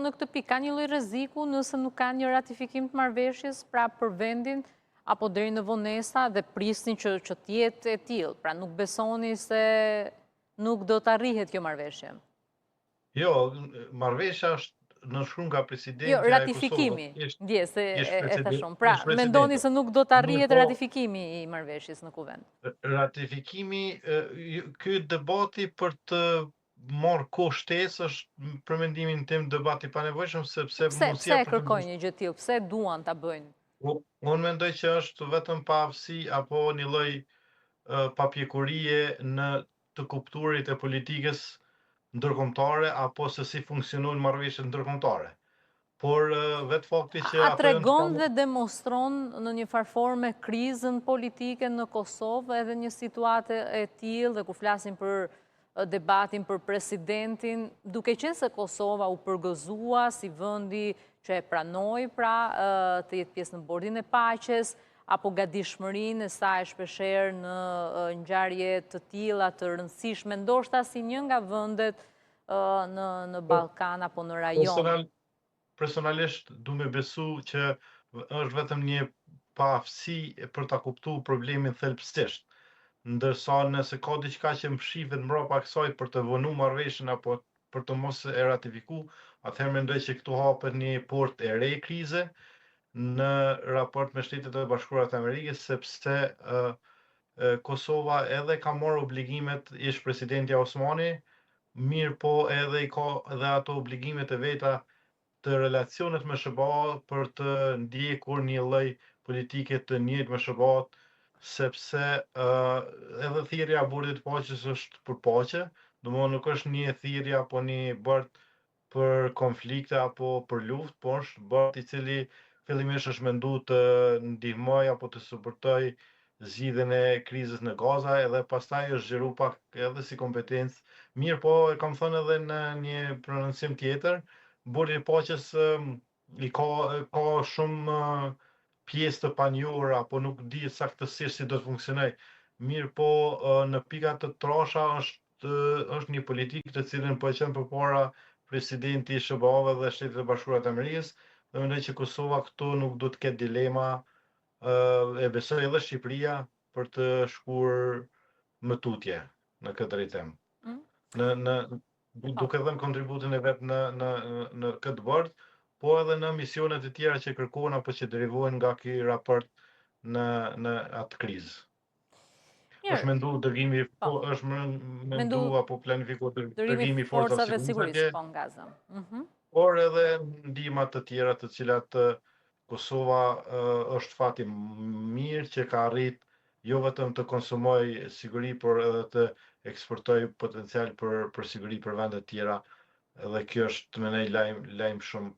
Në këtë pikë, ka një lloj rreziku nëse nuk ka një ratifikim të marrëveshjes, pra për vendin, apo deri në vonesa dhe prisni që, që të jetë e tillë, pra nuk besoni se nuk do të arrihet kjo marrëveshje. Jo, marrëveshja është nënshkruar nga presidentja jo, e Kosovës. Ratifikimi, ndjesë, e, e thashë unë. Pra, mendoni se nuk do të arrihet po, ratifikimi i marrëveshjes në kuvend? Ratifikimi, ky debati për të marrë kohë shtesë është për mendimin tim debat i panevojshëm sepse pse, mundësia pse e kërkojnë një gjë të tillë, pse duan ta bëjnë? Unë mendoj që është vetëm paaftësi apo një lloj papjekurie në të kuptuarit e politikës ndërkombëtare apo se si funksionojnë marrëveshjet ndërkombëtare. Por vetë fakti që A tregon dhe demonstron në një farë forme krizën politike në Kosovë edhe një situatë e tillë dhe kur flasim për debatin për presidentin, duke qenë se Kosova u përgëzua si vendi që e pranoi pra të jetë pjesë në bordin e paqes, apo gatishmërinë e saj shpeshherë në ngjarje të tilla të rëndësishme, ndoshta si një nga vendet në në Ballkan apo në rajon. Personal, personalisht du me besu që është vetëm një paaftësi për ta kuptu problemin thelbësisht. Ndërsa nëse ka diçka që mshifet mbrapa kësaj për të vonu marrëveshjen apo për të mos e ratifiku, atëherë mendoj që këtu hapet një portë e re krize në raport me Shtetet e Bashkuara të Amerikës, sepse uh, Kosova edhe ka marrë obligimet ish presidentja Osmani, mirë po edhe i ka edhe ato obligimet e veta të relacionet me SHBA për të ndjekur një lloj politike të njëjtë me SHBA, sepse uh, edhe thirrja e Bordit të Paqes është për paqe, domethënë nuk është një thirrje apo një bord për konflikte apo për luftë, po është bord i cili fillimisht është mendu të ndihmoj apo të suportoj zgjidhjen e krizës në Gaza edhe pastaj është zgjeru pak edhe si kompetencë. Mirë po e kam thënë edhe në një prononcim tjetër, Bordi i Paqes i ka ka shumë pjesë të panjohura apo nuk dihet saktësisht si do të funksionojë. Mirë po në pika të trasha është është një politikë të cilën po e çon përpara presidenti i SHBA-ve dhe Shtetet e Bashkuara të Amerikës dhe mendoj që Kosova këtu nuk do të ketë dilema e besoj edhe Shqipëria për të shkuar më tutje në këtë drejtim. Mm. Në në po. duke dhënë kontributin e vet në në në këtë bord, po edhe në misionet e tjera që kërkohen apo që derivojnë nga ky raport në në atë krizë. Mirë. Është mendu dërgimi, po, po është mendu apo planifiku dërgimi i forcave të sigurisë, po në Gaza. Mhm. Por edhe ndihma të tjera të cilat Kosova është fati mirë që ka arrit jo vetëm të konsumoj siguri, por edhe të eksportoj potencial për, për siguri për vendet tjera, dhe kjo është mendoj lajm, lajm shumë.